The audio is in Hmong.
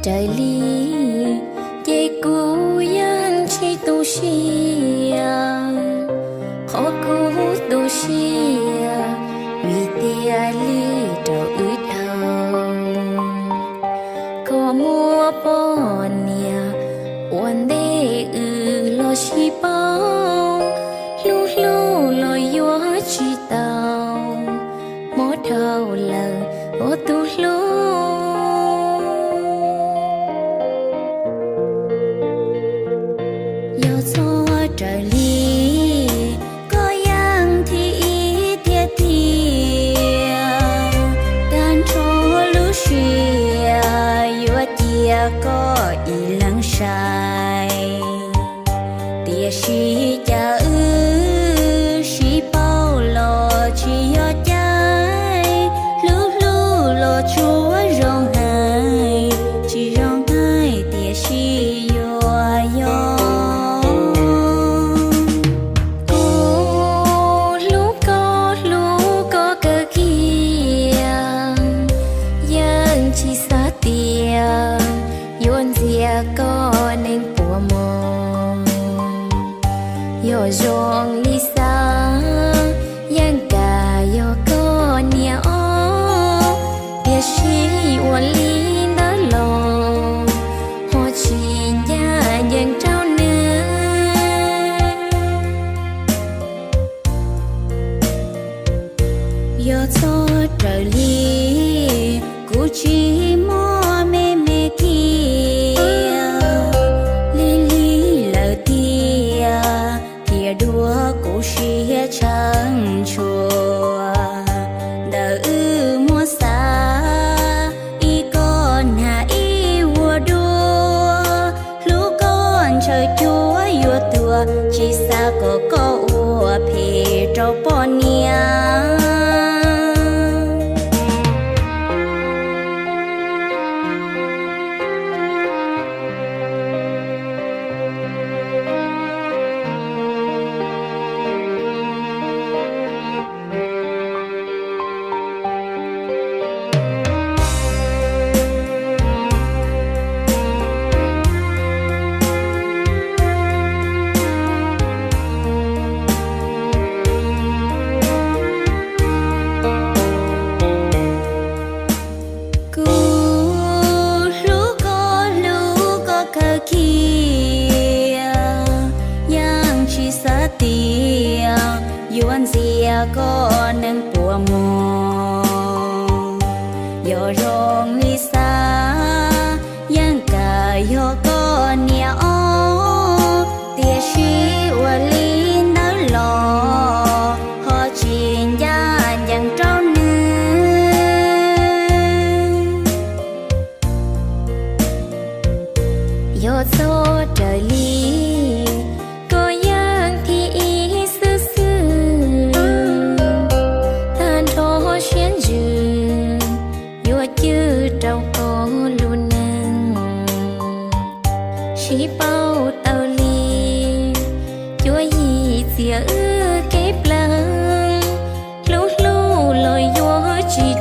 raws li, ces kuv yeej tsis tu siab. Qhov kuv tu siab vim tias li rau wb dhau, koj muaj poj niam ua ntej wb los sib paub, hlub hlub los yuav tsis tau, mob dhau lawm ua tus hlub. Yog txhob raws li, koj yeej thim ib tiag tiag, tag nrho lub siab yuav cia koj ib leeg sai. Tiam sis cas wb sib paub los tsis yog caij, hlub hlub los tsuas zoo hais, tsis zoo hais tiam sis yuav yog. Kuv hlub koj hlub koj kawg kiag, yeej tsis xav tias yuav ntxias koj neeg puas mog. Yog zoo li xav, yeej kam yog koj niam ob, tiam sis ua li ntawd los ho tsis ncaj ncees rau nws. Yog txhob raws li, kuv tsis muaj me me kiag, lig lig lawm tiag, thiaj dua kuv siab tshee tshua. Ntawm wb muab xav, ib koj nag ib vuag dua, hlub koj ntshaw cuab yuav tuag, tsis xav kom koj ua phem rau poj niam. Kuv hlub koj hlub koj kawg kiag, yeej tsis xav tias yuav ntxias koj neeg puas mog. Yog zoo li xav, yeej kam yog koj niam ob, tiam sis ua li ntawd los ho tsis ncaj ncees rau nws. Yog txhob raws li, koj yeej thim ib xwb xwb, tag nrho siab ntsws yuav cwj rau koj lub neej. Sib paub tau li, cuab yim txias wb kev plaws, hlub hlub los yuav tsis